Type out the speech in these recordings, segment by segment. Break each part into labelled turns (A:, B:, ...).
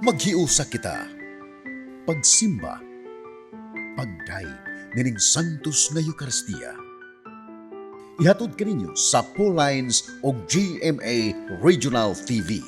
A: Maghiusa kita. Pagsimba. Pagdayeg nining Santos nga Eukaristiya. Ihatod kaninyo sa Lines o GMA Regional TV.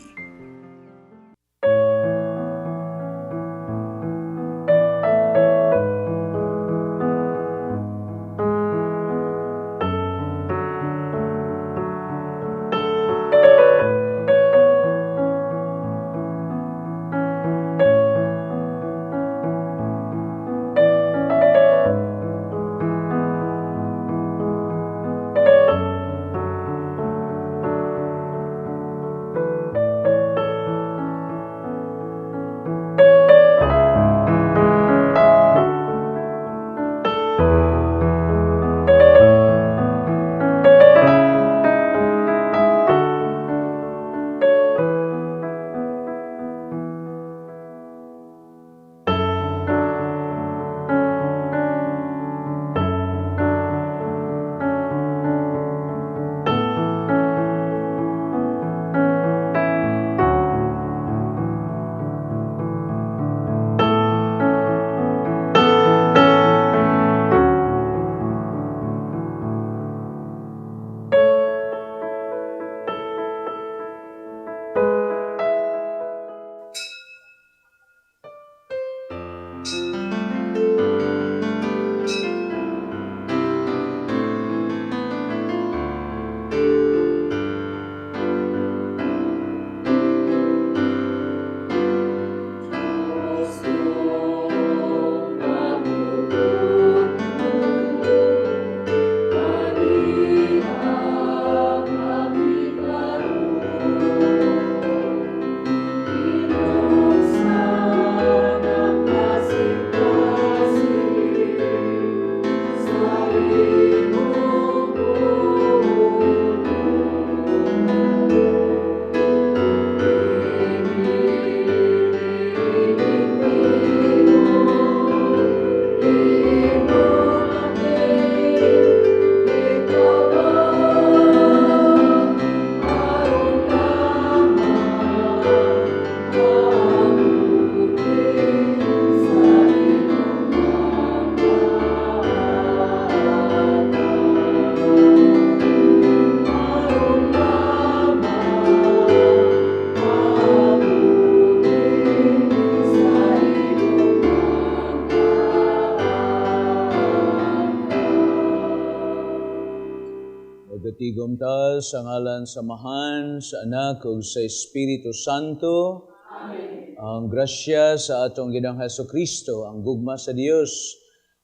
B: Magatigom ta sa ngalan sa Amahan, sa Anak ug sa Espiritu Santo. Amen. Ang grasya sa atong Ginoong Hesus Kristo, ang gugma sa Dios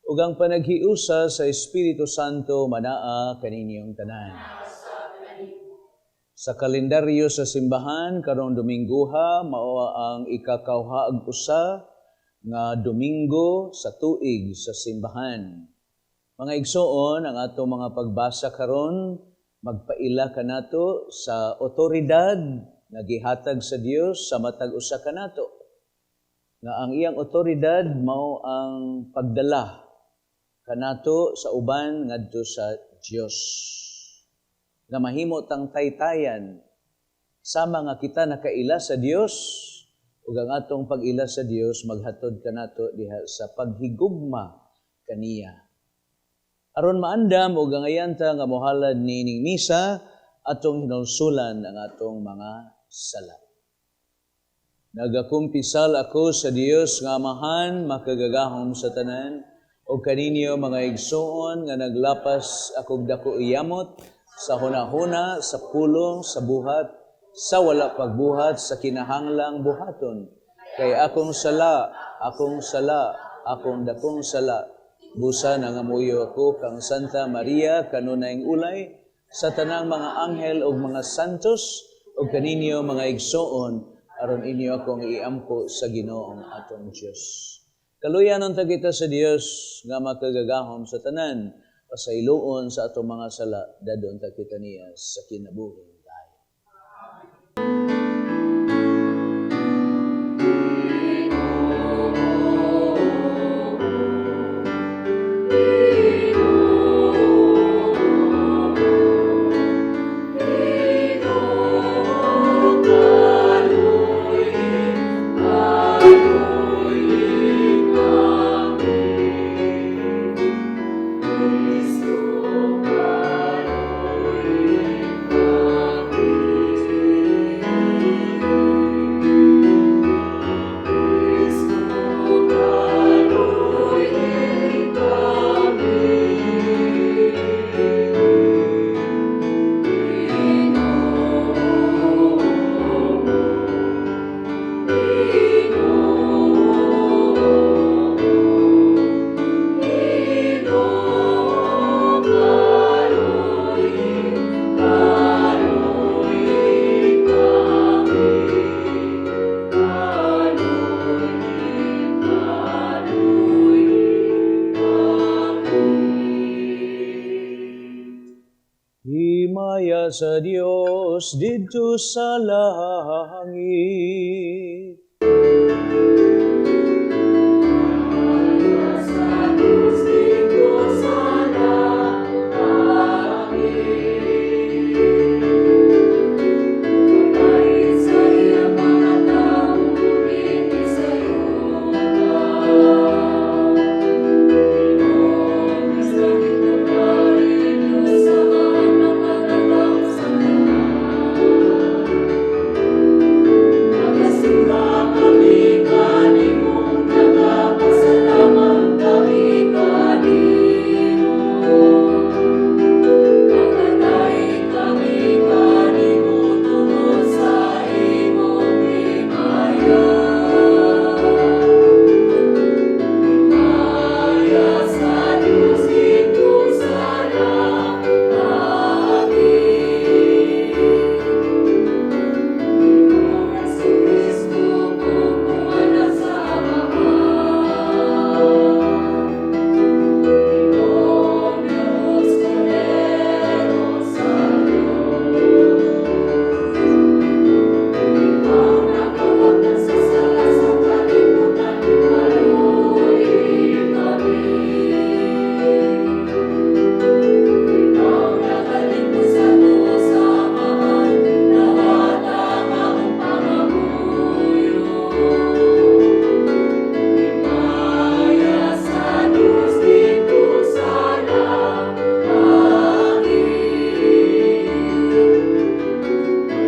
B: ug ang panaghiusa sa Espiritu Santo manaa kaninyong tanan. Sa kalendaryo sa simbahan karong Domingguha mao ang ikakauha ug 1 nga Domingo sa tuig sa simbahan. Mga igsoon, ang atong mga pagbasa karon magpaila kanato sa otoridad nga gihatag sa Dios sa matag usa kanato. Nga ang iyang otoridad mao ang pagdala kanato sa uban ngadto sa Dios. Nga mahimo tang taytayan sama nga kita nakaila sa Dios ug ang atong pag-ila sa Dios maghatod kanato diha sa paghigugma kaniya. Aron maandam og ang ayanta nga mohalad niining misa, atong hinulsulan ang atong mga sala. Nagakumpisal ako sa Dios nga Amahan, makagagahom sa tanan, o kaninyo mga igsoon nga naglapas akog dako iyamot sa hunahuna, sa pulong, sa buhat, sa wala pagbuhat, sa kinahanglang buhaton. Kay akong sala, akong sala, akong dakong sala. Busa nangamuyo ako kang Santa Maria, kanunayng ulay, sa tanang mga anghel ug mga santos, ug kaninyo mga igsoon, aron inyo akong iampo sa Ginoong atong Dios. Kaluyan unta kita sa Dios nga makagagahom sa tanan, pasayloon sa atong mga sala, dadon ta kita niya sa kinabuhing dayon. sa Dios didto sa langit.
C: Sa Diyos dito sa langit. Kapait sa iyang mga tao, dinhi sa yuta. Ginoo, sa gitubarin Diyos sa anak ng sa tanan. Nagasimba kami kanimo, nagapasalamat kami kanimo. Nagadaig kami kanimo tungod sa imong himaya. Himaya sa Diyos didto sa langit. Ginoong Hesukristo, bugtong Anak sa Amahan. Ginoong Diyos, Kordero sa Diyos. Ikaw nagawagtang sa sala sa kalibutan, kaluoyi kami. Ikaw nagalimos sa tuo sa Amahan, dawata ang among pangamuyo. Himaya sa Diyos didto sa langit.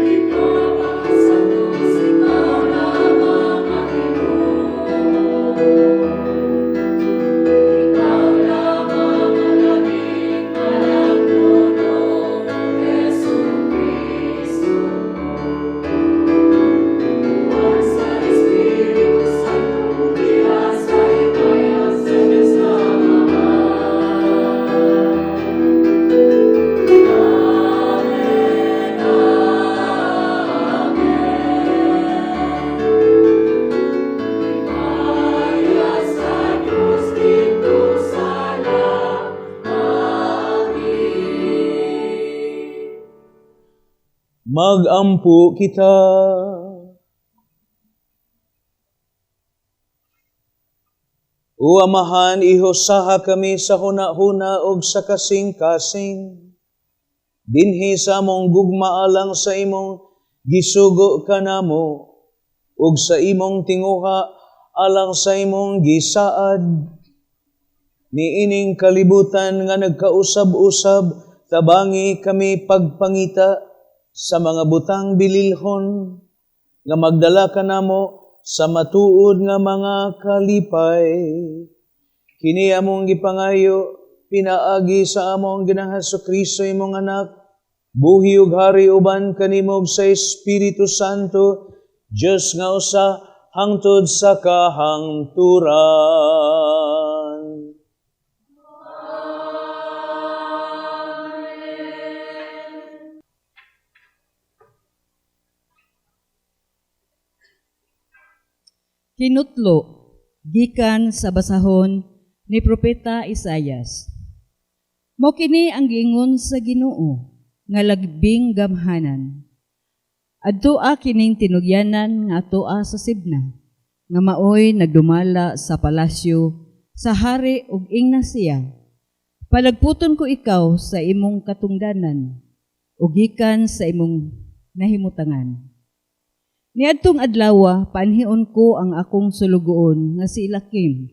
C: Ikaw lamang sa Diyos, ikaw lamang ang Ginoo. Ikaw lamang ang labing malagpuno, Hesukristo. Uwan sa Espiritu Santo, diha sa himaya sa Diyos Amahan. Amen, Amen. Himaya sa Diyos didto sa langit.
B: Magampo kita. O Amahan, ihusaha kami sa huna-huna ug sa kasing-kasing. Dinhi sa among gugma alang sa imong gisugo kanamo ug sa imong tinguha alang sa imong gisaad. Niining kalibutan nga nagkausab-usab, tabangi kami pagpangita sa mga butang bililhon nga magdala kanamo sa matuod nga mga kalipay. Kini among gipangayo pinaagi sa among Ginoong Hesukristo, imong Anak, buhi ug hari uban kanimo ug sa Espiritu Santo, Dios nga usa hangtod sa kahangturan.
C: Amen.
D: Kinutlo gikan sa basahon ni Propeta Isayas. Mao kini ang giingon sa Ginoo nga labing gamhanan. Adtoa kining tinugyanan nga atoa sa Sebna, nga maoy nagdumala sa palasyo sa hari ug ingna siya. Palagputon ko ikaw sa imong katungdanan ug gikan sa imong nahimutangan. Niadtong adlawa, paanhion ko ang akong sulugoon nga si Eliakim,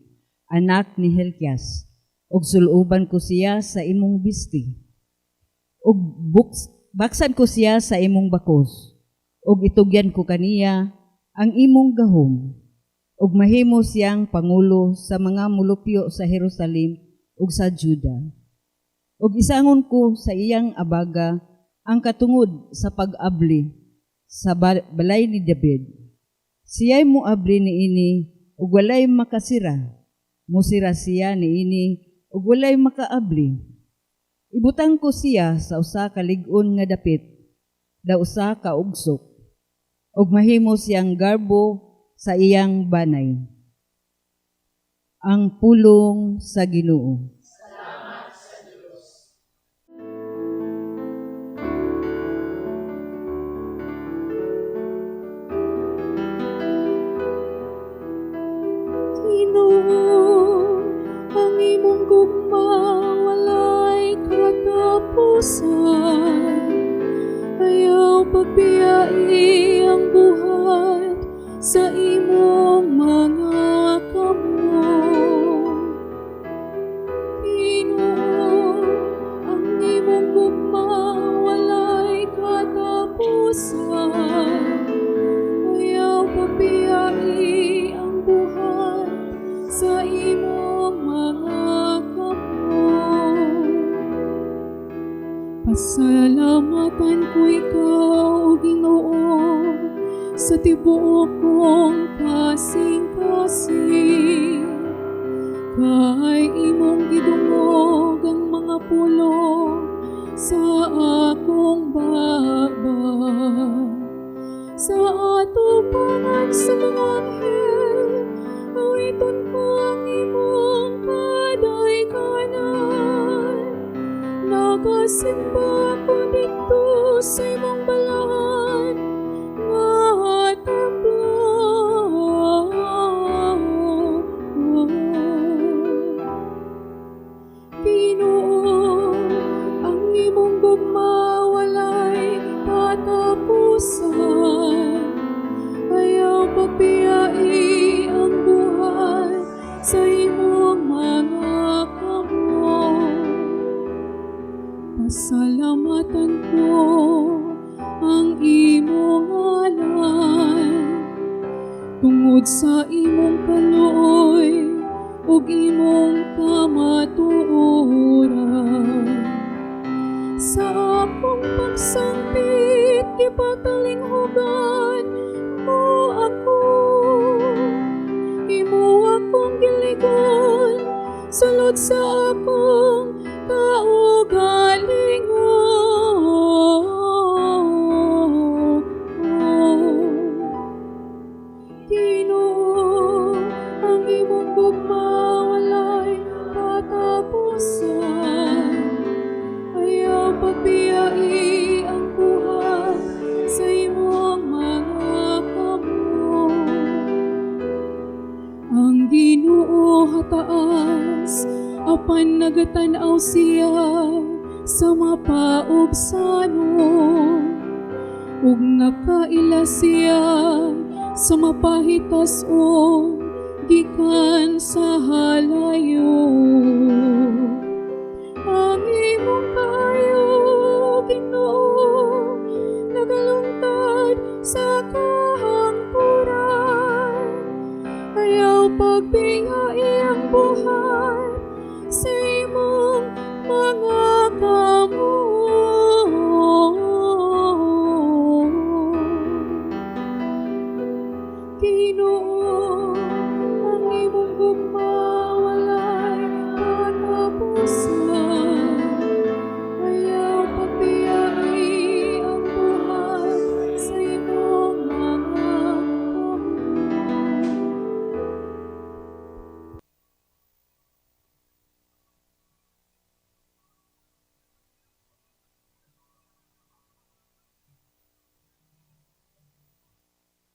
D: anak ni Hilkias, ug suluban ko siya sa imong bisti. Ug baksan ko siya sa imong bakos, ug itugyan ko kaniya ang imong gahom, ug mahimo siyang pangulo sa mga mulupyo sa Jerusalem ug sa Juda. Ug isangon ko sa iyang abaga ang katungod sa pag-abli sa balay ni David. Siya'y muabli niini ug walay makasira. Musira siya niini ug walay makaabli. Ibutang ko siya sa usa ka lig-on nga dapit, da usa ka ugsok, ug mahimo siyang garbo sa iyang banay. Ang pulong sa Ginoo.
C: Salamat sa Diyos. katapusan. Ayaw pagbiai ang buhat sa imong mga kamot. Ginoo, ang imong gugma walay katapusan. Ayaw pagbiai ang buhat sa imong mga kamot. Pasalamatan ko ikaw, Ginoo, sa tibuok kong kasing-kasing. Kay imong gidungog ang mga pulong sa akong baba. Sa atubangan sa mga anghel, awiton ko ang imong kadaykanan. Nagasimba ko didto sa imong balaan nga templo. Ginoo, ang imong gugma walay katapusan. Ayaw pagbiai ang buhat sa imong mga kamot. Pasalamatan ko ang imong ngalan tungod sa imong kaluoy ug imong kamatuoran. Sa akong pagsangpit, gipatalinghugan mo ako. Imo akong giligon, sulod sa akong kaugalingon. Ginoo, ang imong gugma walay katapusan. Ayaw pagbiai ang buhat sa imong mga kamot. Ang Ginoo hataas, apan nagatan-aw siya sa mapaubsanon. Ug nakaila siya sa mapahitas-on gikan sa halayo. Ang imong kaayo, Ginoo, nagalungtad sa kahangpuran. Ayaw pagbiai ang buhat sa imong mga kamot. Ginoo, ang imong gugma walay katapusan. Ayaw pagbiai ang buhat sa imong mga kamot.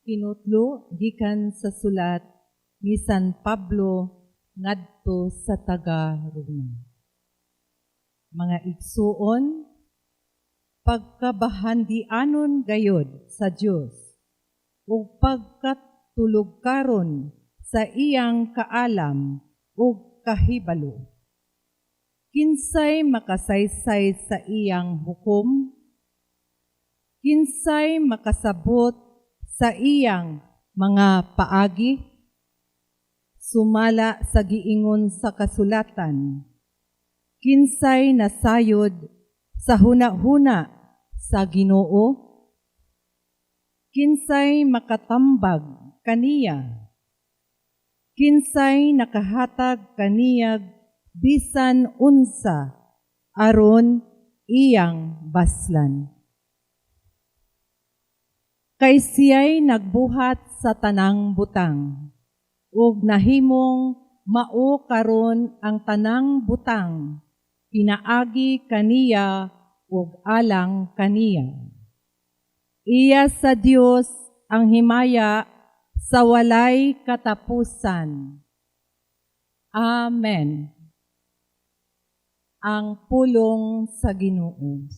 E: Kinutlo gikan sa sulat ni San Pablo ngadto sa taga-Roma. Mga igsuon, pagkabahandianon gayod sa Dios ug pagkatulugkaron sa iyang kaalam ug kahibalo. Kinsay makasaysay sa iyang hukom? Kinsay makasabot sa iyang mga paagi? Sumala sa giingon sa kasulatan, kinsay nasayod sa huna-huna sa Ginoo? Kinsay makatambag kaniya? Kinsay nakahatag kaniyag bisan unsa aron iyang baslan? Kay siya'y nagbuhat sa tanang butang, ug nahimong mao karon ang tanang butang, pinaagi kaniya ug alang kaniya. Iya sa Dios ang himaya sa walay katapusan. Amen. Ang pulong sa Ginoo.
B: Ang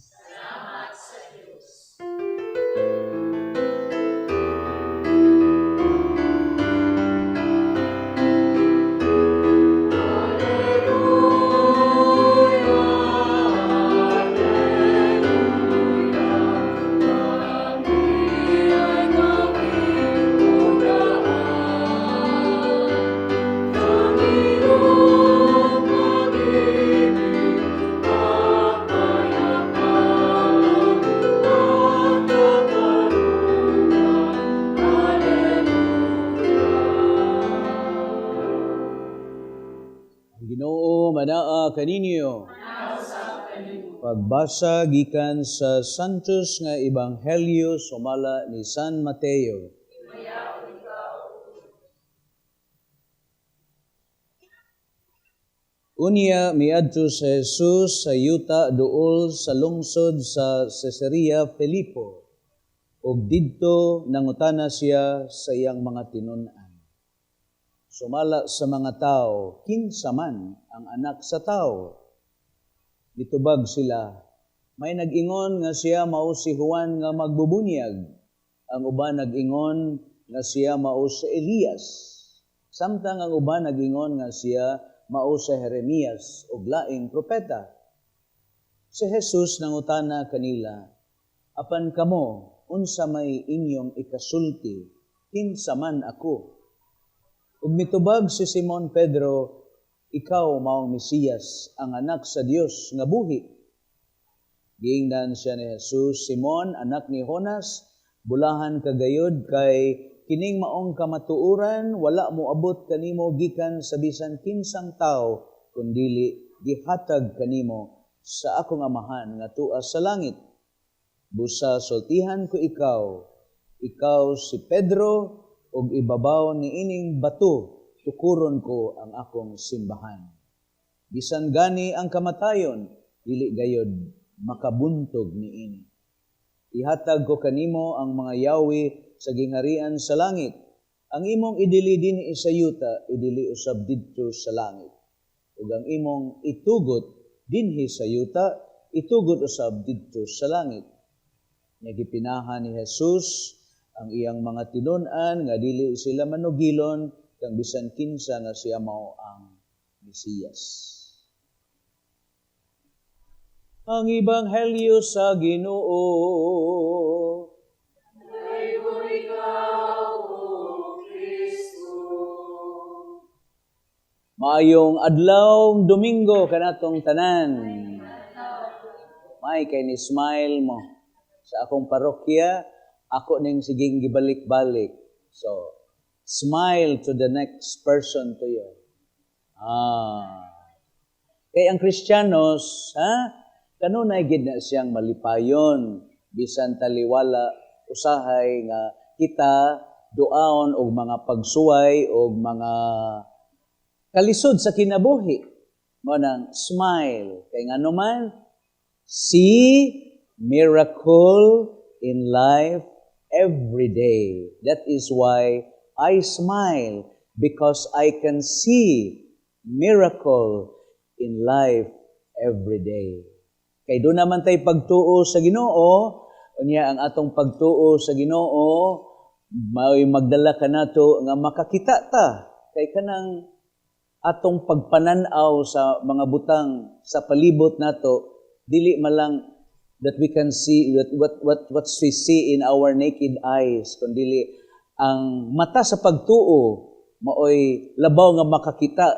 B: Ginoo manaa kaninyo. Pagbasa gikan sa Santos nga Ebanghelyo sumala ni San Mateo. Unya miadto si Jesus sa yuta duol sa lungsod sa Cesarea Filipo ug didto nangutana siya sa iyang mga tinun-an. Sumala sa mga tao, kinsa man ang Anak sa Tao? Mitubag sila, may nag-ingon nga siya mao si Juan nga magbubunyag. Ang uban nag-ingon nga siya mao si Elias. Samtang ang uban nag-ingon nga siya mao si Jeremias og laing propeta. Si Jesus nangutana kanila, "Apan kamo, unsa may inyong ikasulti, kinsa man ako?" Ug mitubag si Simon Pedro, "Ikaw maong Mesiyas, ang Anak sa Dios nga buhi." Giingnan siya ni Jesus, "Simon, anak ni Jonas, bulahan ka gayod kay kining maong kamatuoran wala moabot kanimo gikan sa bisan kinsang tawo kundili gihatag kanimo sa akong Amahan nga tua sa langit. Busa sultihan ko ikaw, ikaw si Pedro, ug ibabaw niining bato tukuron ko ang akong simbahan. Bisan gani ang kamatayon, dili gayod makabuntog niini. Ihatag ko kanimo ang mga yawi sa gingharian sa langit. Ang imong idili dinhi sa yuta, idili usab didto sa langit. Ug ang imong itugot dinhi sa yuta, itugot usab didto sa langit." Nya gipinaha ni Jesus ang iyang mga tinun-an nga dili sila manugilon kang bisan kinsa nga siya mao ang Mesiyas. Ang Ebanghelyo sa Ginoo.
C: Daygon ikaw, O Kristo.
B: Maayong adlaw Domingo kanatong tanan. May kay ni smile mo. Sa akong parokya, ako ning siging gibalik-balik. So, smile to the next person to you. Kay ang Kristiyanos, ha? Kanunay gid na siyang malipayon bisan taliwala usahay nga kita duaon og mga pagsuway og mga kalisod sa kinabuhi. Mao nang smile kay ngano man see miracle in life every day. That is why I smile, because I can see miracle in life every day. Kay duna man tay pagtuo sa Ginoo, unya ang atong pagtuo sa Ginoo mao'y magdala kanato nga makakita ta kay kanang atong pagpanan-aw sa mga butang sa palibot nato, dili malang that we can see that what we see in our naked eyes, kundili ang mata sa pagtuo maoy labaw nga makakita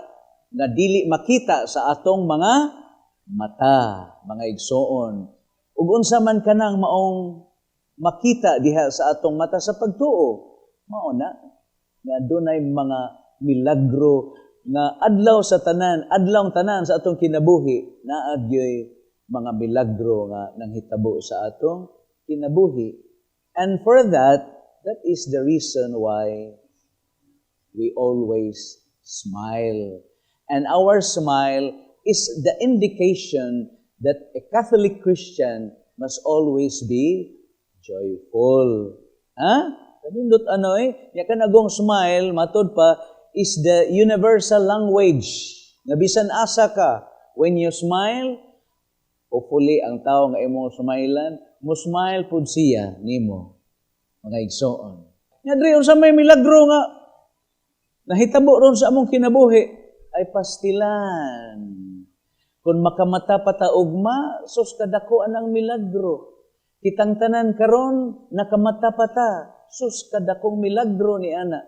B: nga dili makita sa atong mga mata, mga igsoon. Ug unsa man kanang maong makita diha sa atong mata sa pagtuo, mao na nga dunay mga milagro nga adlaw sa tanan, adlaw tanan sa atong kinabuhi, naa gyoy mga milagro nga nanghitabo sa atong kinabuhi. And for that, that is the reason why we always smile. And our smile is the indication that a Catholic Christian must always be joyful. Ha? Kanindot ano eh? Ya kanagong smile, matod pa, is the universal language. Nga bisan asa ka, When you smile, hopefully ang tao nga imong smilean, mo smile pud siya nimo, mga igsoon. Nya diri, unsa may milagro nga nahitabo ron sa among kinabuhi ay pastilan. Kung makamata pa ta ugma, sus, kadako anang milagro. Kitang tanan karon nakamata pa ta, sus, kadakong milagro ni ana.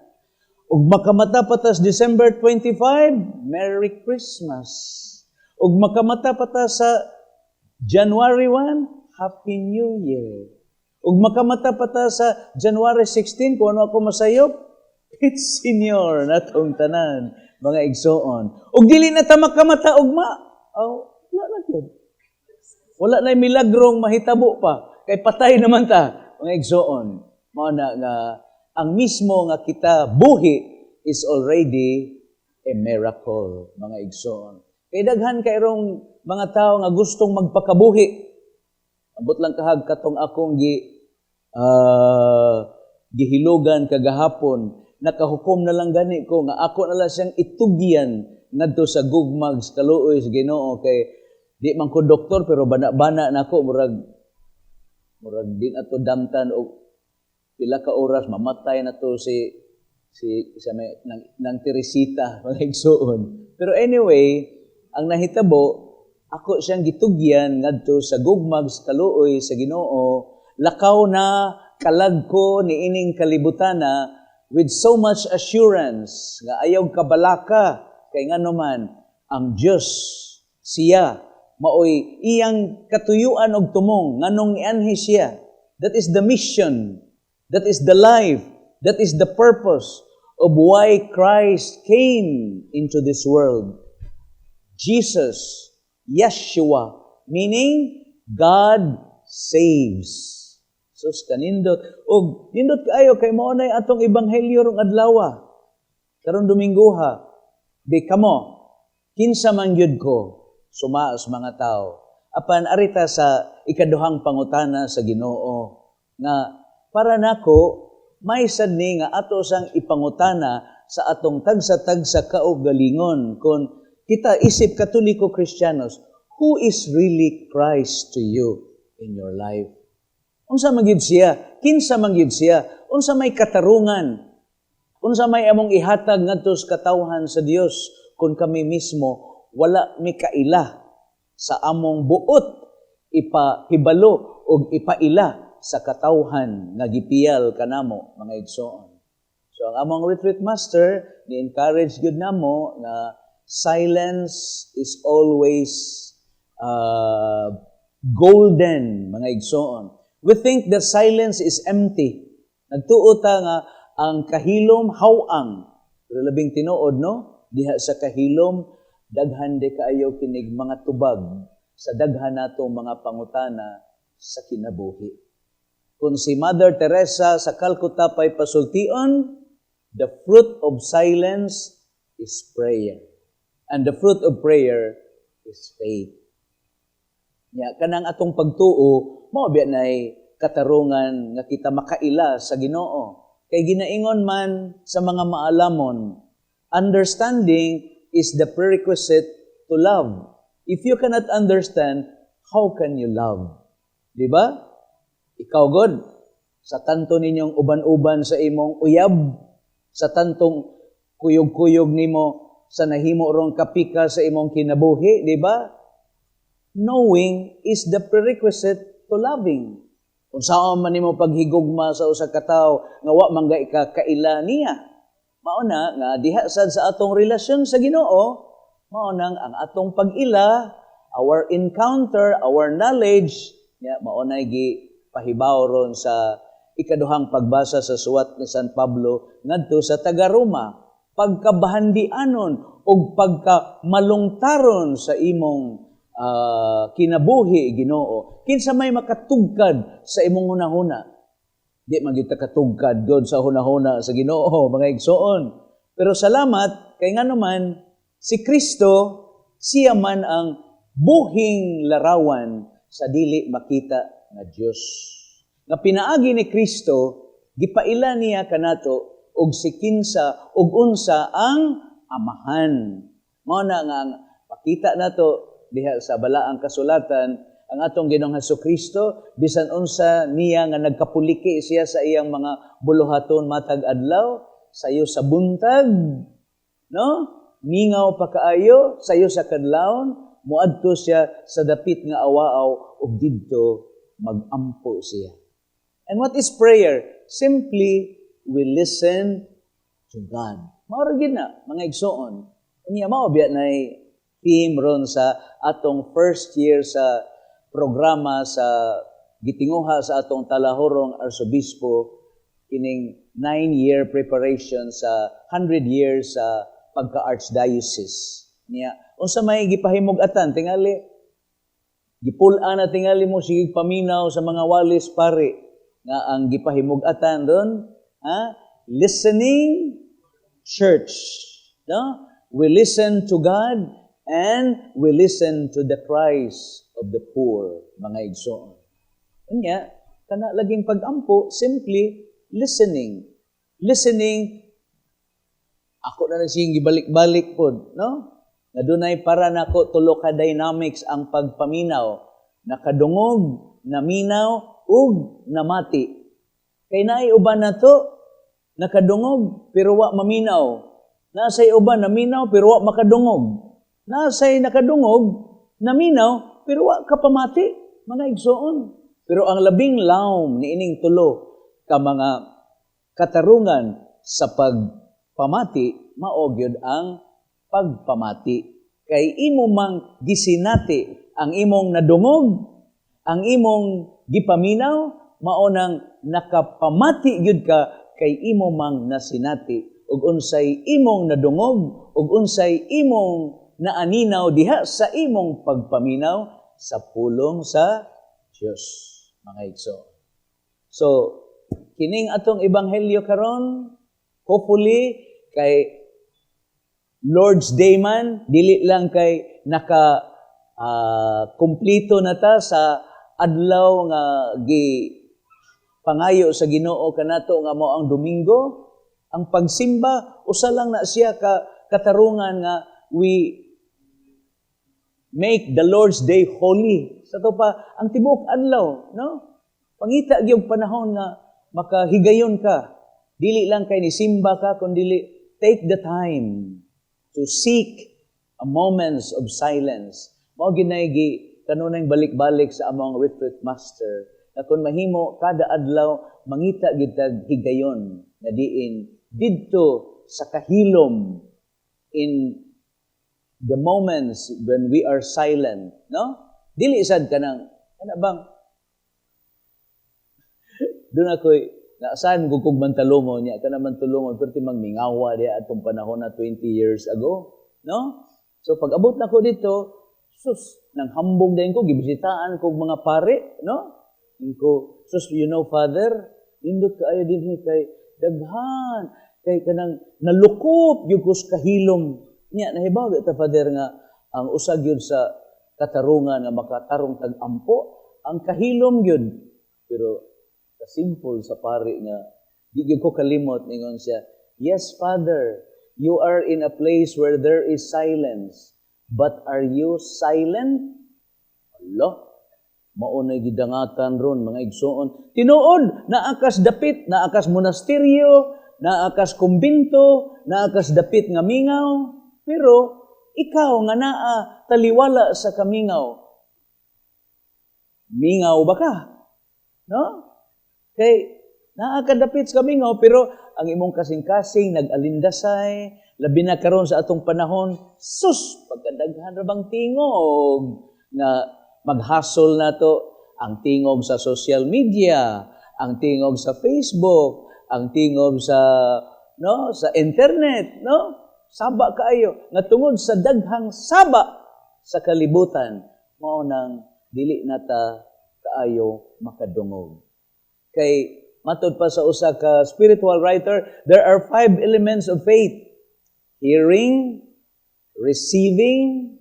B: Ug makamata pa ta sa December 25, Merry Christmas. Ug makamata pa ta sa January 1, Happy New Year. Ug makamata pa ta sa January 16, kung ano ako masayop, it's senior natong tanan, mga igsoon. Ug dili na ta makamata ugma, oh, wala na gyud. Wala na milagrong mahitabo pa. Kay patay naman ta, mga igsoon. Mao na nga, ang mismo nga kita buhi is already a miracle, mga igsoon. Kay daghan kayrong mga tao nga gustong magpakabuhi. Ambot lang kahag katong akong gihilugan kagahapon, nakahukom na lang gani ko nga ako na lang siyang itugyan ngadto sa gugmag sa kaluoy sa Ginoo, kay di man ko doktor pero bana-bana nako, murag di na to damtan og pila ka oras mamatay na to si sa may nang Teresita, mga igsoon. Pero anyway, ang nahitabo, ako siyang gitugyan ngadto sa gugmag sa kaluoy sa Ginoo. Lakaw na kalag ko ni ining kalibutana with so much assurance nga ayaw kabalaka, kay ngano man ang Dios siya maoy iyang katuyuan og tumong nganong nianhi siya. That is the mission, that is the life, that is the purpose of why Christ came into this world. Jesus, Yeshua, meaning God saves. Sus, kanindot. Og nindot kaayo kay mao nay atong ebanghelyo rong adlaw. Karon Domingoha, di kamo, kinsa man gyud ko sumaos mga tao? Apan arita sa ikaduhang pangutana sa Ginoo nga para nako may sad ni nga ato sang ipangutana sa atong tagsa-tagsa kaugalingon kung kita isip Katoliko Kristiyanos, who is really Christ to you in your life? Unsa man gyud siya? Kinsa man gyud siya? Unsa may katarungan? Unsa may among ihatag ngadto sa katawhan sa Dios kung kami mismo wala mi kaila sa among buot ipahibalo og ipaila sa katawhan nga gipiyal kanamo, mga igsoon? So ang among retreat master ni encourage gyud namo nga silence is always golden, mga igsoon. We think that silence is empty. Nagtuo ta nga ang kahilom haw-ang. Pero labing tinuod, no? Diha sa kahilom, daghan de kaayo kinig mga tubag sa daghan nato mga pangutana sa kinabuhi. Kung si Mother Teresa sa Calcutta pa'y pasultion, the fruit of silence is prayer. And the fruit of prayer is faith. Nya kanang atong pagtuo mao biya nay katarungan nga kita makaila sa Ginoo. Kay ginaingon man sa mga maalamon, understanding is the prerequisite to love. If you cannot understand, how can you love? Di ba? Ikaw god, sa tanto ninyong uban-uban sa imong uyab, sa tantong kuyog-kuyog nimo sa nahimo rong kapika sa imong kinabuhi, di ba? Knowing is the prerequisite to loving. Kung saan man nimo paghigugma sa usa ka tawo nga wa man gay ka kaila niya. Mao na nga diha sad sa atong relasyon sa Ginoo, mao nang ang atong pag-ila, our encounter, our knowledge, nya mao na gi pahibaw ron sa ikaduhang pagbasa sa suwat ni San Pablo ngadto sa taga-Roma, pagkabahandianon ug pagkamalungtaron sa imong kinabuhi, Ginoo. Kinsa may makatugkad sa imong hunahuna? Di man gyud ta katugkad god sa hunahuna sa Ginoo, mga igsoon. Pero salamat kay ngano man si Kristo, siya man ang buhing larawan sa dili makita nga Dios. Nga pinaagi ni Kristo, gipaila niya kanato og si kinsa ug unsa ang Amahan. Mao na nga ang makita nato diha sa balaang kasulatan, ang atong Ginoong Hesus Kristo, bisan unsa niya nga nagkapuliki siya sa iyang mga buluhaton matag adlaw, sayo sa buntag, no? Mingaw pa kaayo, sayo sa kadlawon, muadto siya sa dapit nga awaaw ug didto magampo siya. And what is prayer? Simply, we listen to God. Mao ra gyud na, mga igsoon. Unya mao biya na theme ron sa atong first year sa programa sa gitinguha sa atong talahorong arsobispo, kining 9-year preparation sa 100 years sa pagka-archdiocese. Niya, unsa may gipahimug-atan tingali, gipul-an na tingali mo sige paminaw sa mga walis pare nga ang gipahimug-atan ron, ha? Listening church. No? We listen to God and we listen to the cries of the poor, mga igsoon. Unya, kana laging pag-ampo, simply listening. Listening, ako na lang siyang gibalik-balik pod, no? Na dunay para nako tulo ka dynamics ang pagpaminaw. Nakadungog, naminaw, ug namati. Kay naay uban na to, nakadungog pero wa maminaw. Nasay uban naminaw pero wa makadungog. Nasay nakadungog, naminaw pero wa kapamati, mga igsoon. Pero ang labing lawom niining tulo ka mga katarungan sa pagpamati, mao gyud ang pagpamati. Kay imo mang gisinati ang imong nadungog, ang imong gipaminaw, mao nang nakapamati gyud ka kay imo mang nasinati ug unsay imong nadungog ug unsay imong naaninaw diha sa imong pagpaminaw sa pulong sa Dios, mga igsoon. So, kining atong ebanghelyo karon, hopefully kay Lord's Day man, dili lang kay naka kumpleto na ta sa adlaw nga gi pangayo sa Ginoo kanato nga mao ang Domingo. Ang pagsimba, usa lang na siya ka katarungan nga we make the Lord's Day holy. Sa to pa ang tibuok adlaw, no? Pangita gyud panahon nga makahigayon ka. Dili lang kay nisimba ka, kundi take the time to seek a moments of silence. Mao ginay gi kanunay balik-balik sa among retreat master na kung mahimo kada adlaw mangita gyud tag higayon na diin didto sa kahilom, in the moments when we are silent, no? Dili sad kanang kana bang doon ako'y naasahan ko kog mantalungon niya kana mantulungon pero ti mangmingawa diya atong panahon na 20 years ago, no? So pag abot nako dito, sus, nang hambog din ko, gibisitaan ko mga pare, no? Ko, "Sus, you know, Father, nindot kaayo dinhi kay daghan kay kanang nalukop gyud ko sa kahilom niya. Nahibaw ta, Father, nga ang usa gyud sa katarungan nga makatarong tag ampo ang kahilom gyud." Pero kasimple sa pari nga di gyud ko kalimot, ningon siya, "Yes, Father, you are in a place where there is silence, but are you silent?" Allah, mao nay gidangatan ron, mga igsoon. Tinuod, naa kas dapit, naa kas monasteryo, naa kas kumbinto, naa kas dapit nga mingaw, pero ikaw nga naa taliwala sa kamingaw, mingaw ba ka? No? Kay naa ka dapit sa kamingaw pero ang imong kasing-kasing nag-alindasay, labi na karon sa atong panahon, sus, pagkadaghan ra bang tingog nga maghasol nato, ang tingog sa social media, ang tingog sa Facebook, ang tingog sa, no, sa internet, no? Saba kaayo nga tungod sa daghang saba sa kalibutan, mao nang dili nata kaayo makadungog. Kay matod pa sa usa ka spiritual writer, there are five elements of faith: hearing, receiving,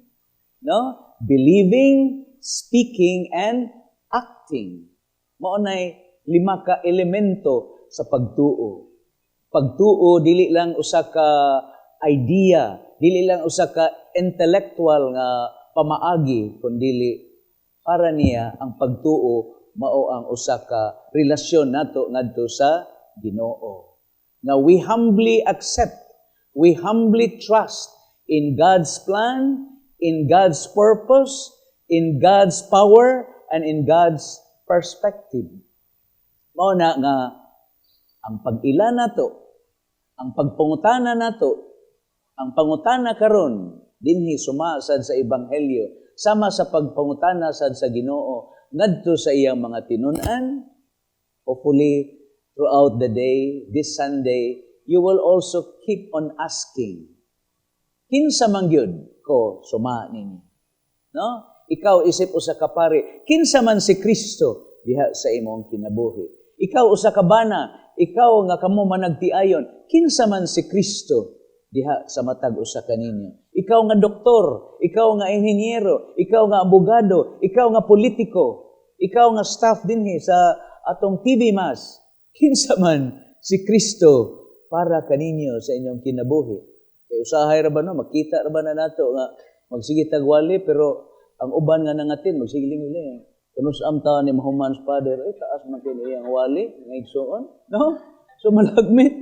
B: no? Believing, speaking, and acting. Mao nay lima ka elemento sa pagtuo. Pagtuo dili lang usa ka idea, dili lang usa ka intellectual nga pamaagi, kundili para niya ang pagtuo mao ang usa ka relasyon nato ngadto sa Ginoo. Nga we humbly accept, we humbly trust in God's plan, in God's purpose, in God's power, and in God's perspective. Mao na nga ang pag-ila nato, ang pagpangutana nato, ang pangutana karon dinhi suma sad sa ebanghelyo, sama sa pagpangutana sad sa Ginoo ngadto sa iyang mga tinun-an. Hopefully throughout the day, this Sunday, you will also keep on asking, "Kinsa man gyud ko suma ninyo?" No? Ikaw isip usa ka pari, kinsa man si Kristo diha sa imong kinabuhi? Ikaw usa ka bana, ikaw nga kamo managtiayon, kinsa man si Kristo diha sa matag usa kaninyo? Ikaw nga doktor, ikaw nga inhinyero, ikaw nga abogado, ikaw nga politiko, ikaw nga staff dinhi sa atong TV Mass, kinsa man si Kristo para kaninyo sa inyong kinabuhi? Kay usahay ra ba, no, makita ra ba na nato nga magsige tag wali, pero ang uban nga nangatin magsige lingon. Kanus-am ta ni mahuman Father, ay taas man kini iyang wali, nga igsuon, no? So malagmit,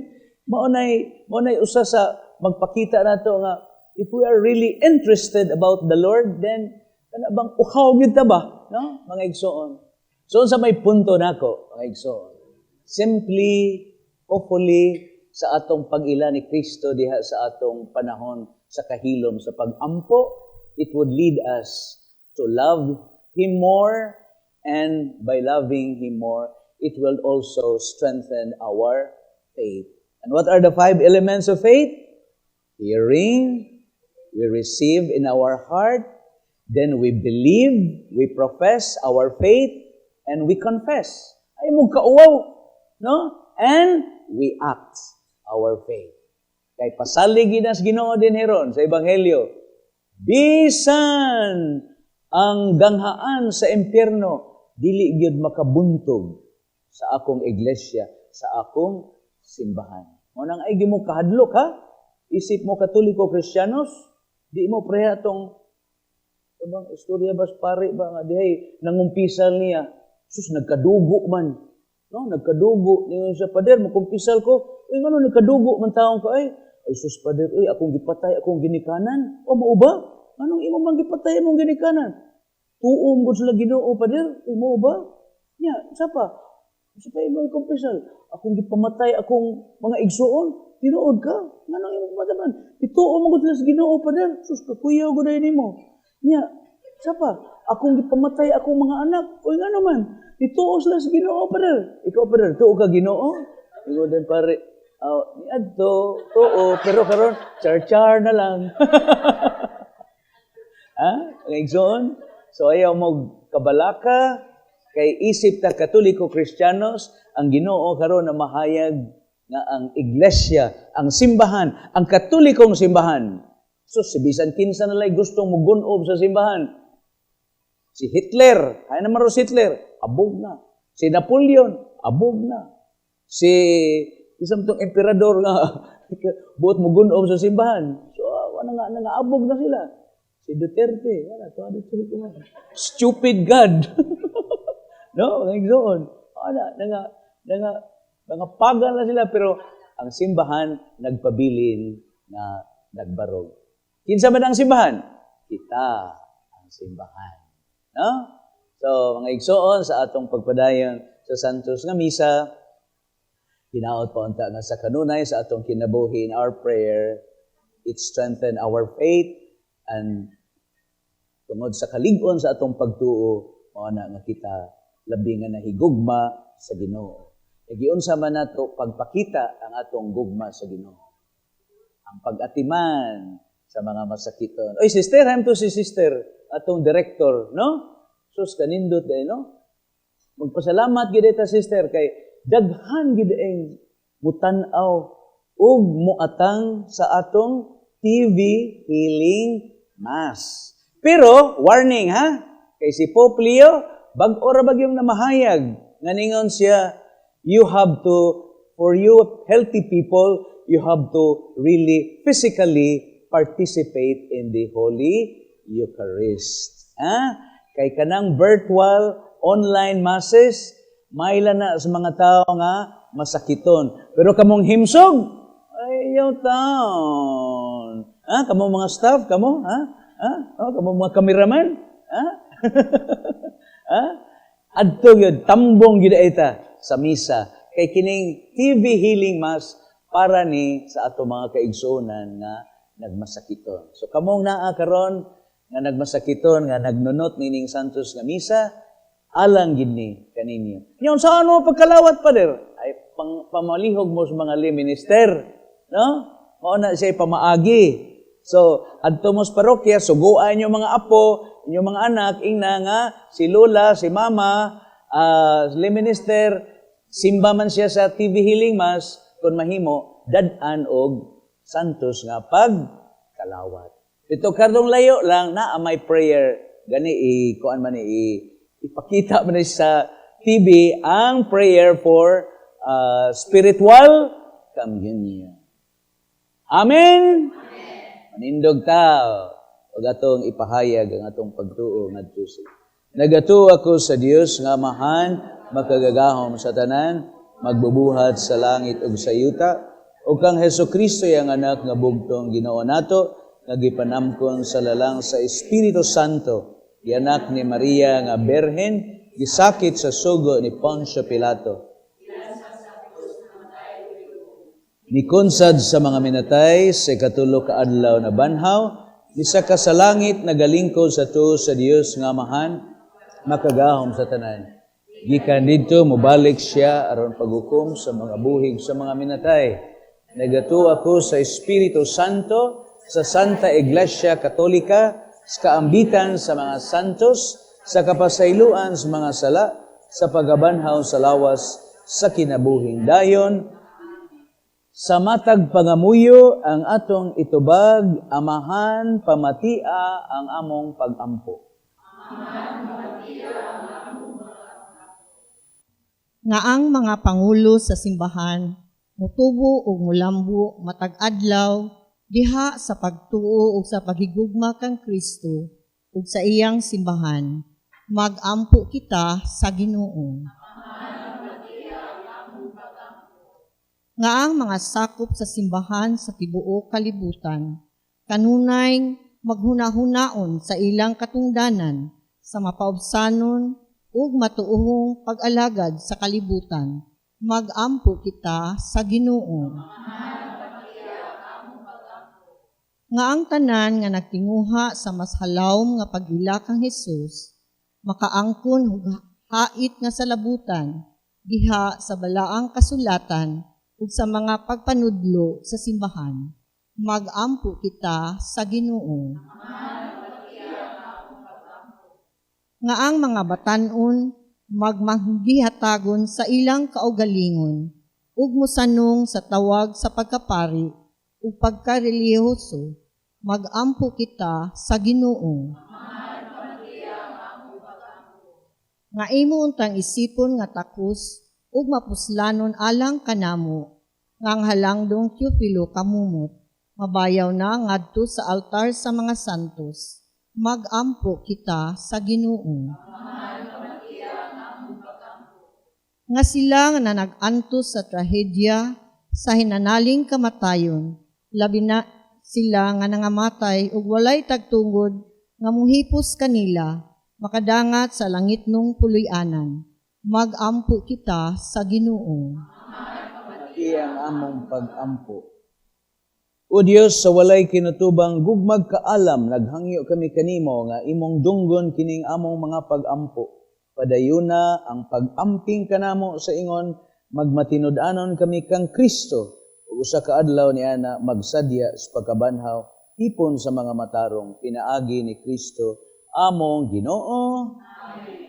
B: mao nay usa sa magpakita nato nga if we are really interested about the Lord, then kana bang uhaw gyud ta ba, no? Mga igsuon. So unsa may punto nako, mga igsuon? Simply, hopefully, sa atong pag-ila ni Kristo diha sa atong panahon sa kahilom sa pag-ampo, it would lead us to love Him more, and by loving Him more, it will also strengthen our faith. And what are the five elements of faith? Hearing, we receive in our heart, then we believe, we profess our faith, and we confess. Ay mo kauwaw, no? And we act our faith. Kay pasalig ginas Ginoo din heron sa ebanghelyo. Bisan ang ganghaan sa impyerno dili gyud makabuntog sa akong iglesia, sa akong simbahan. Mao nang ay mo kahadlok ha. Isip mo Katoliko Kristiyanos, di mo preha tong ibang istorya bas pare ba nga dihay nangumpisal niya. Sus, nagkadugo man. No, nagkadugo ningon siya, "Pader, mukumpisal ko." "Uy, ngano nagkadugo man taong ka ay?" "Ay sus, pader, uy, akong gipatay akong ginikanan." "O mao ba? Anong imo man gipatay imong ginikanan?" "Tuo gud sila Ginoo, pader." "Uy, mao ba? Nya, sa pa? Sa pa imo ikumpisal?" "Akong gipamatay akong mga igsuon." "Tinuod ka? Nganong imo pamatay man?" "Ituo man gud sila sa Ginoo, pader." "Sus, kakuyaw gud nimo. Nya, sa pa?" "Akong gipamatay akong mga anak." "Uy, ngano man?" "Ituo sila sa Ginoo, pader." "Ikaw, pader, tuo ka Ginoo?" Ingon din pare, "Oh, niadto, tuo, pero karon char-char na lang." Ha? Ang igsoon? So ayaw mo kabalaka, kay isip ta Katoliko Kristiyanos, ang Ginoo karon na mahayag nga ang iglesia, ang simbahan, ang Katolikong simbahan. So si bisan kinsa na lay gustong mugun-ob sa simbahan. Si Hitler, ay naman si Hitler, abog na. Si Napoleon, abog na. Si isang tong emperador nga buot mugun-ob sa simbahan. So wala nga nangaabog na sila. Si Duterte, wala to Duterte ko man. Stupid God. No, mga igsoon. Wala nga nga mga pagan na sila, pero ang simbahan nagpabilin na nagbarog. Kinsa man ang simbahan? Kita ang simbahan. No? So, mga igsoon, sa atong pagpadayon sa Santos nga Misa, hinaot pa unta nga sa kanunay sa atong kinabuhi, in our prayer, it strengthen our faith, and tungod sa kalig-on sa atong pagtuo, mao na nga kita labi nga nahigugma sa Ginoo. E giunsa man nato pagpakita ang atong gugma sa Ginoo? Ang pag-atiman sa mga masakiton. Oy, sister, ham to si sister, atong director, no? Sus, kanindot eh, no? Magpasalamat gid ta, sister, kay daghan gid ang mutan-aw ug muatang sa atong TV Healing Mass. Pero warning ha, kay si Pope Leo bag-o ra bagyong namahayag nga ningon siya, you have to, for you healthy people, you have to really physically participate in the Holy Eucharist. Ha? Kay kanang virtual online masses, maila na sa mga tao nga masakiton. Pero kamong himsog, ayaw taon. Ha? Kamong mga staff, kamo? Ha? Ha? Oh, kamong mga cameraman? Ha? Ha? Adto gyud, tambong gyud ita sa misa. Kay kining TV Healing Mass para ni sa ato mga kaigsuonan nga nagmasakiton. So kamong naa karon nga nagmasakiton, nga nagnunot nining Santos nga misa, alang gid ni kaninyo. Nyon sa ano pagkalawat, Pader? Ay pamalihog mo sa mga lay minister, no? Mao na siya pamaagi. So adto mo sa parokya, suguan inyong mga apo, inyong mga anak, ingna nga si lola, si mama, lay minister, simba man siya sa TV Healing Mass, kung mahimo, dad-an og Santos nga pagkalawat. Ito karong layo lang na may prayer gani i kuan man ni ipakita man ni sa TV ang prayer for spiritual communion. Amen. Manindog ta ug atong ipahayag ang atong pagtuo ngadto sa Nagatuo ako sa Dios nga Amahan, makagagahom sa tanan, magbubuhat sa langit ug sa yuta, ug kang Hesukristo iyang anak nga bugtong Ginoo nato, nga gipanamkon sa lalang sa Espiritu Santo, gianak ni Maria nga Berhen, gisakit sa sugo ni Poncio Pilato. Nikunsad sa mga minatay, sa ikatulo ka adlaw na banhaw, misaka sa langit, nagalingkod sa tuo sa Dios nga Amahan, makagahom sa tanan. Gikan didto mobalik siya aron paghukom sa mga buhi ug sa mga minatay. Nagatuo ako sa Espiritu Santo, sa Santa Iglesia Katolika, sa kaambitan sa mga santos, sa kapasayloan sa mga sala, sa pagabanhaw sa lawas, sa kinabuhing dayon, sa matag pangamuyo ang atong itubag, Amahan, pamatia ang among pagampo.
E: Nga ang mga pangulo sa simbahan mutubo ug mulambo matag adlaw diha sa pagtuo ug sa paghigugma kang Kristo ug sa iyang simbahan. Magampo kita sa Ginoo. Nga ang mga sakop sa simbahan sa tibuok kalibutan kanunay maghunahunaon sa ilang katungdanan sa mapaubsanon ug matuohong pag-alagad sa kalibutan. Magampo kita sa Ginoo. Nga ang tanan nga nagtinguha sa mas halawom nga pag-ila kang Hesus makaangkon og hait nga salabutan diha sa balaang kasulatan ug sa mga pagpanudlo sa simbahan. Magampo kita sa Ginoo. Nga ang mga batan-on magmanggihatagon sa ilang kaugalingon ug mosanong sa tawag sa pagkapari ug pagkarelihiyoso. Magampo kita sa Ginoo. Nga imo untang isipon nga takos ug mapuslanon alang kanamo nga ang halangdong Teofilo kamumot mabayaw na ngadto sa altar sa mga santos. Magampo kita sa Ginoo. Nga sila nga nanag-antos sa trahedya sa hinanaling kamatayon, labi na sila nga nangamatay ug walay tagtungod nga muhipos kanila, makadangat sa langitnong puloy-anan. Magampo kita sa Ginoo.
B: Ang among pagampo. O Dios, sa walay kinutubang gugmag kaalam, naghangyo kami kanimo nga imong dunggon kining among mga pagampo. Padayuna ang pag-amping kanamo sa ingon magmatinud-anon kami kang Kristo ug usa ka adlaw niana magsadya sa pagkabanhaw tipon sa mga matarong, pinaagi ni Kristo among Ginoo.
C: Amen.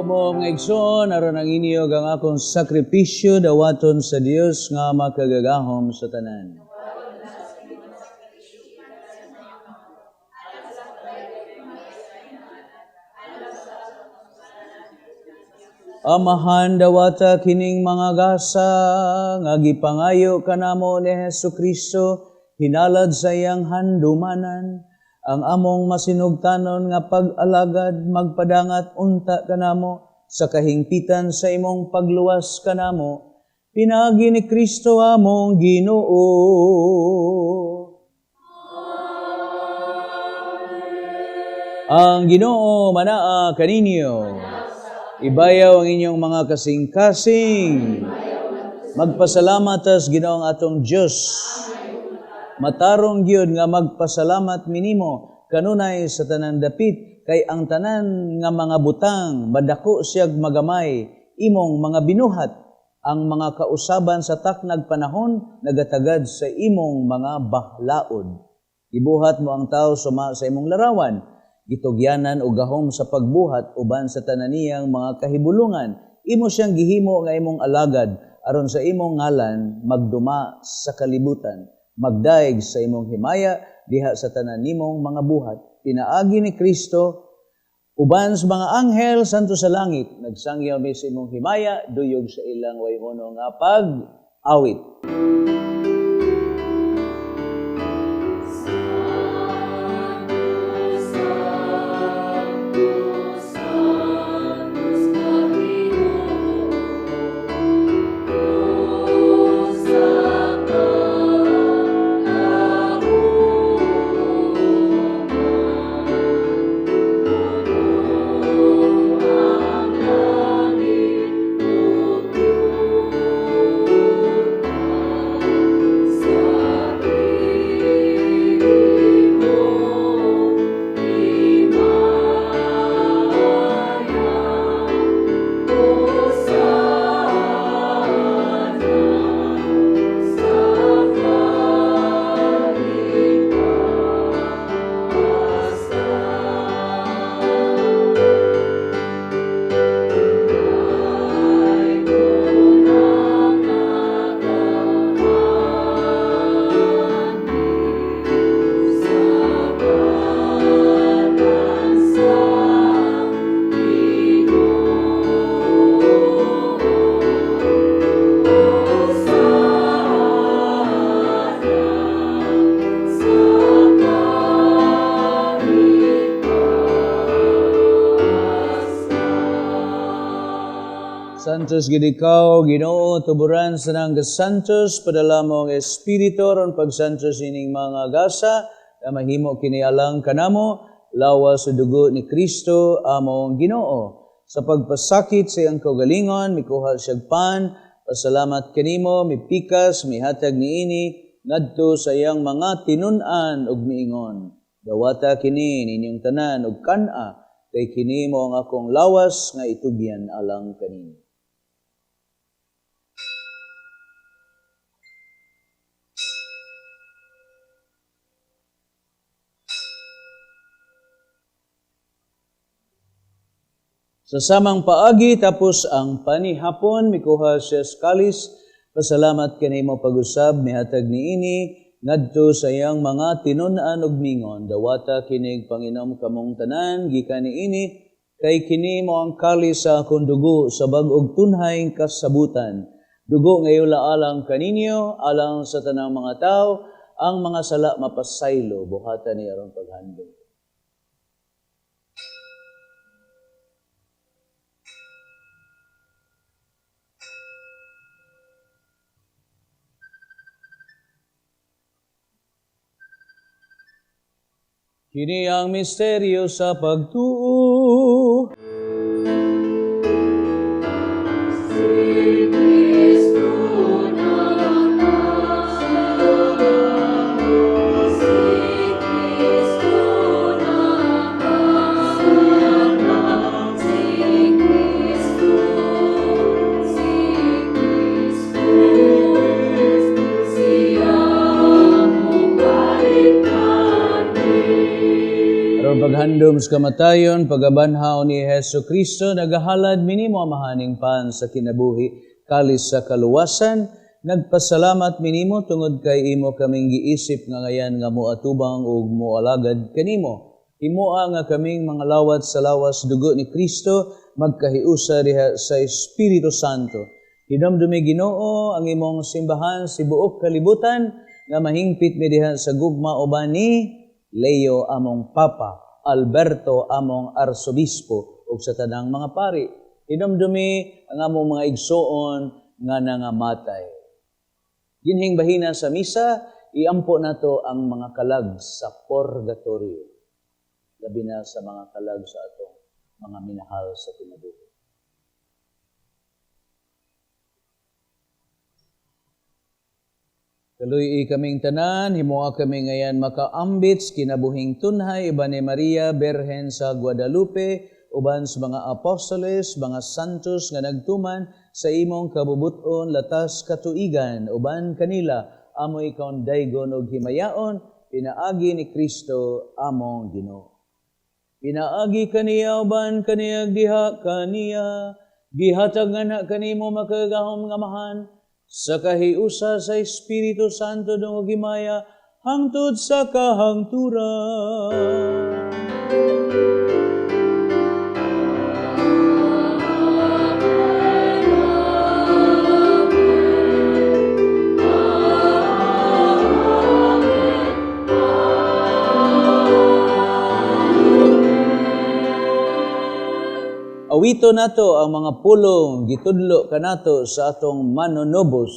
B: Magpamanghuo mo mga igsoon, aron ang inyo ang akong sakripisyo dawaton sa Dios nga makagagahom sa tanan. Amahan, dawata kining mga gasa nga gipangayo kanamo ni Hesus Kristo hinalad sa iyang handumanan ang among masinugtanon nga pag-alagad magpadangat unta kanamo sa kahingpitan sa imong pagluwas kanamo pinaagi ni Kristo among Ginoo. Ang Ginoo manaa kaninyo. Ibayaw ang inyong mga kasing-kasing. Magpasalamat tas Ginoong atong Dios. Matarong gyud nga magpasalamat minimo kanunay sa tanan dapit kay ang tanan nga mga butang madako siyag magamay imong mga binuhat ang mga kausaban sa taknag panahon nagatagad sa imong mga bahlaod. Gibuhat mo ang tao suma sa imong larawan, gitugyanan og gahom sa pagbuhat uban sa tanan niyang mga kahibulungan. Imo siyang gihimo nga imong alagad aron sa imong ngalan magduma sa kalibutan, magdaig sa imong himaya diha sa tanan nimong mga buhat. Pinaagi ni Kristo uban sa mga anghel santo sa langit, nagsangyaw mi sa imong himaya duyog sa ilang wayhono nga pag-awit. Santos gid ikaw, Ginoo, tuburan sa nang Santos, padala mo ang Espiritu aron pagsantos ining mga gasa, nga mahimo kini alang kanamo, lawas sa dugo ni Kristo among Ginoo. Sa pagpasakit sa iyang kaugalingon, mikuha siyag pan, pasalamat kanimo, mipikas, mihatag niini, ngadto sa iyang mga tinun-an ug miingon. Dawata kini ninyong tanan ug kan-a, kay kini mo ang akong lawas nga itugyan alang kaninyo. Sa samang paagi, tapos ang panihapon, mikuha siya sa kalis, pasalamat kanimo pag-usab, mihatag niini, ngadto sa iyang mga tinun-an ug mingon, dawata kinig panginom kamong tanan, gikan niini, kay kini mo ang kalis sa akong dugo, sa bag-og tunhay kasabutan. Dugo ngayon alang kaninyo, alang sa tanang mga tao, ang mga sala mapasaylo, buhatan ni aron paghandom. Kini ang misteryo sa pagtuo.
C: Si Kristo nagpasalamat, si Kristo nagpasalamat, si Kristo, si Kristo, siya ang mupalit natin.
B: Aron paghandom sa kamatayon, pagabanhaw ni Hesu Kristo, nagahalad minimo Amahaning pan sa kinabuhi, kalis sa kaluwasan, nagpasalamat minimo tungod kay imo kaming giisip nga ngayan nga moatubang ug moalagad kanimo. Himoa nga kaming mga lawat sa lawas dugo ni Kristo, magkahiusa diha sa Espiritu Santo. Hinumdumi, Ginoo, ang imong simbahan sa buok kalibutan nga mahingpit mi diha sa gugma uban ni Leo among Papa, Alberto among Arsobispo ug sa tanang mga pari. Hinumdumi ang among mga igsoon nga nangamatay. Dinhing bahina sa misa, iampo nato ang mga kalag sa purgatorio. Labi na sa mga kalag sa atong mga minahal sa kinabuhi. Kaluy kaming tanan, himoa kami ngayan makaambit sa kinabuhing tunhay uban ni Maria Berhen sa Guadalupe, uban sa mga apostoles, mga santos nga nagtuman sa imong kabubuton latas katuigan, uban kanila amoy kaundaygon og himayaon, pinaagi ni Kristo among Ginoo. Pinaagi kaniya uban kaniya diha kaniya, gihatag nga kanimo makagagahom nga Amahan, sa kahiusa sa Espiritu Santo dungog himaya, hangtod sa kahangturan. Awito nato ang mga pulong gitudlo kanato sa atong manunubos.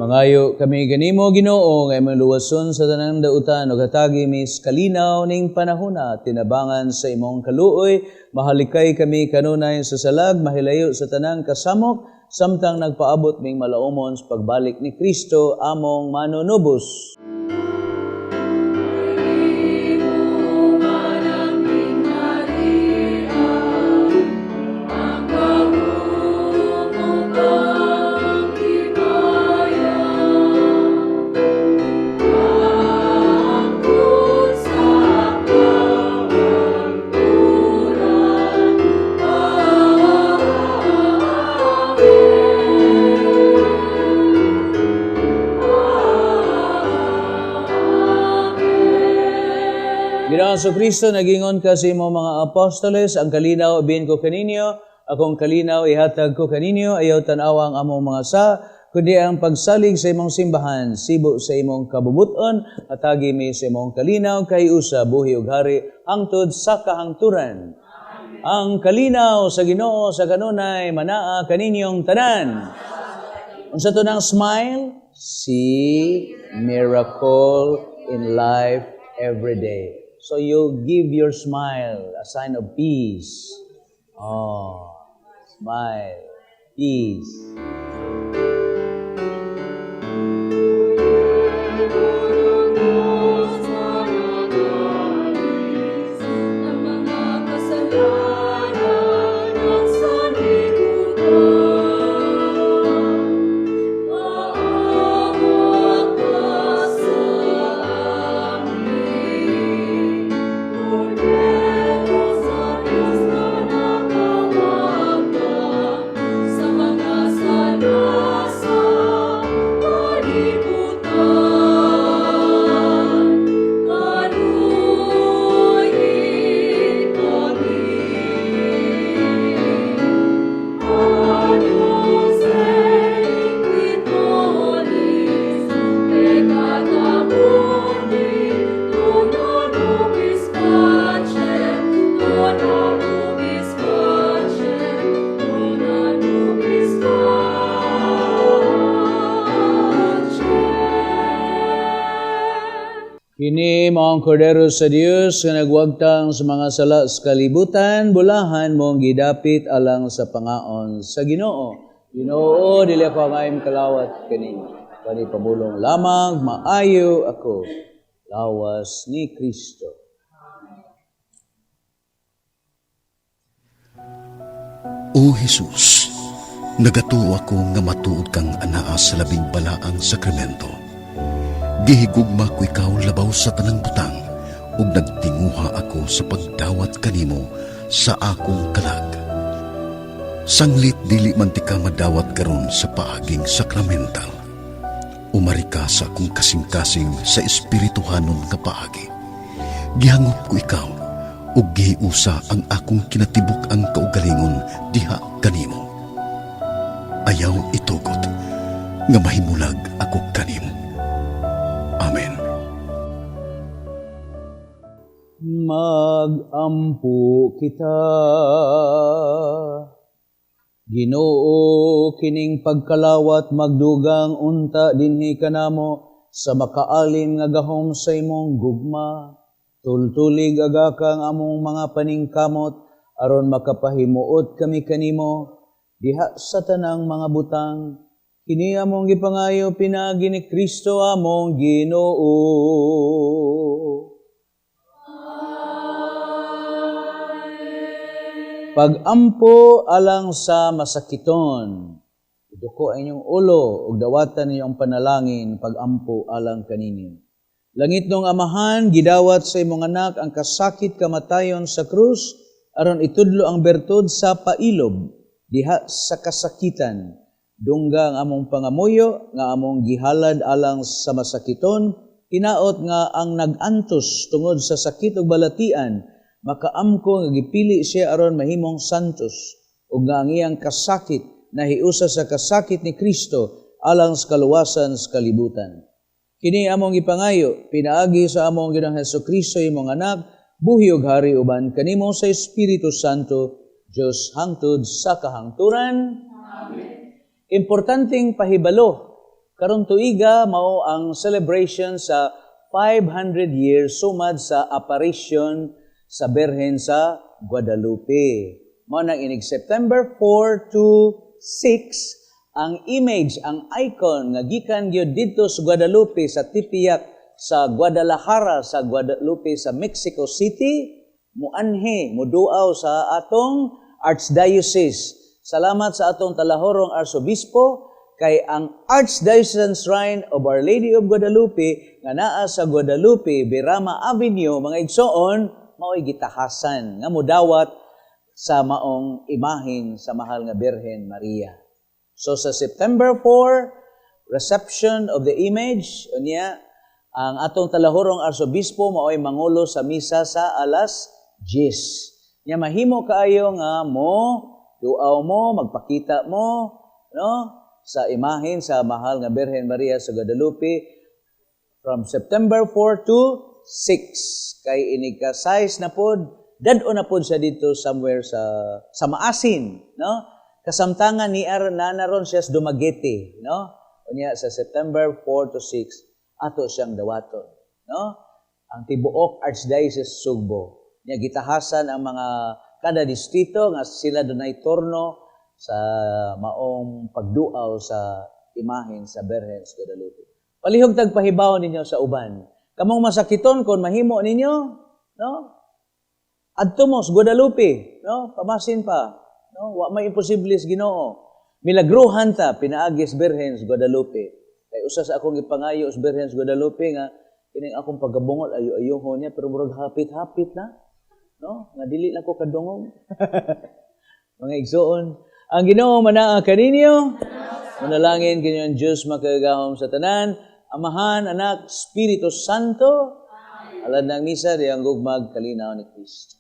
B: Mangayo kami kanimo, Ginoo, nga imong luwason sa tanang dautan ug hatagi mi sa kalinaw ning panahona, tinabangan sa imong kaluoy, mahalikay kami kanunay sa salag, mahilayo sa tanang kasamok, samtang nagpaabot ming malaumon sa pagbalik ni Kristo among manunubos. Ginoong Kristo, nagingon ka sa imong mga apostoles, ang kalinaw ibilin ko kaninyo, akong kalinaw ihatag ko kaninyo, ayaw tan-awa ang among mga sa, kundi ang pagsalig sa imong simbahan, sibo sa imong kabubuton, hatagi mi sa imong kalinaw, kahiusa, buhi ug hari, hangtod sa kahangturan. Amen. Ang kalinaw sa Ginoo sa kanunay manaa kaninyong tanan. Unsa to nang smile? See miracle in life every day. So you give your smile, a sign of peace. Oh, smile, peace.
C: Ng mga kasalanan at sanlibutan. Maawa ka sa amin, Kordero sa Diyos na nakawagtang sa mga sala sa kalibutan. Kaluy-i kami. Agnus Dei qui tollis peccata mundi, dona nobis pacem, dona nobis pacem, dona nobis pacem.
B: Kini mao ang Kordero sa Dios nga nagwagtang sa mga sala sa kalibutan, bulahan mong gidapit alang sa pangaon sa Ginoo. Ginoo, dili ako angay makalawat kaninyo. Kani pabulong lamang, maayo ako. Lawas ni Kristo.
A: O Jesus, nagatuo ako nga matuod kang anaa sa labing balaang sakramento. Gihigugma ko ikaw labaw sa tanang butang ug nagtinguha ako sa pagdawat kanimo sa akong kalag. Sanglit dili man tika madawat karon sa paaging sakramental. Umari ka sa akong kasing-kasing sa espirituhanon nga paagi. Gihangop ko ikaw ug gihiusa ang akong kinatibuk-ang kaugalingon diha kanimo. Ayaw itugot nga mahimulag ako kanimo. Amen.
B: Magampo kita. Ginoo, kining pagkalawat magdugang unta dinhi kanamo sa makaalim nga gahom sa imong gugma. Tultulig aga kang among mga paningkamot aron makapahimuot kami kanimo diha sa tanang mga butang. Kini among gipangayo pinaagi ni Kristo among Ginoo. Pagampo alang sa masakiton. Iduko ang inyong ulo ug dawatan ninyo ang panalangin pagampo alang kaninyo. Langitnong Amahan, gidawat sa imong anak ang kasakit kamatayon sa krus aron itudlo ang bertud sa pailob diha sa kasakitan. Dungga ang among pangamuyo nga among gihalad alang sa masakiton, hinaot nga ang nag-antos tungod sa sakit ug balatian makaamko nga gipili siya aron mahimong santos ug nga ang iyang kasakit nahiusa sa kasakit ni Kristo alang sa kaluwasan sa kalibutan. Kini among gipangayo pinaagi sa among Ginoong Hesukristo, imong anak, buhi ug hari uban kanimo sa Espiritu Santo, Dios hangtod sa kahangturan. Amen. Importanteng pahibalo, karon tuiga mao ang celebration sa 500 years sumad sa apparition sa Birhen sa Guadalupe. Mao nang inig September 4 to 6, ang image, ang icon nga gikan gyud didto sa Guadalupe sa Tepeyac sa Guadalajara sa Guadalupe sa Mexico City, muanhi, muduaw sa atong Archdiocese. Salamat sa atong talahorong Arsobispo kay ang Archdiocesan Shrine of Our Lady of Guadalupe nga naa sa Guadalupe, Birama Avenue, mga igsoon, mao'y gitahasan nga mudawat sa maong imahin sa mahal nga Birhen Maria. So sa September 4, reception of the image, unya ang atong talahorong Arsobispo mao'y mangulo sa misa sa alas 10. Nya mahimo kaayo nga mo duaw mo, magpakita mo, no, sa imahen sa mahal nga Birhen Maria sa Guadalupe from September 4 to 6. Kay inig ka size na pod, dad-o na pod siya dito somewhere sa Maasin, no? Kasamtangan ni ar na naron siya sa Dumaguete, no? Unya sa September 4 to 6 ato siyang dawaton, no? Ang tibuok Archdiocese Sugbo. Nya gitahasan ang mga kada distrito nga sila dunay turno sa maong pagduaw sa imahen sa Birhen sa Guadalupe. Palihog tag pahibaw ninyo sa uban. Kamong masakiton kon mahimo ninyo, no? Adto mo sa Guadalupe, no? Pamasin pa, no? Wa may imposible sa Ginoo. Milagruhan ta pinaagi sa Birhen sa Guadalupe. Kay usa sa akong gipangayo sa Birhen sa Guadalupe nga kining akong pagkabungol ayo-ayohon niya, pero murag hapit-hapit na, no? Nga dili na ko kadungog. Mga igsoon, ang Ginoo manaa kaninyo. Manalangin kinyo ang Diyos makagagahom sa tanan, Amahan, Anak, Espiritu Santo. Alad ng misa, diyang gugmag kalinaw ni Kristo.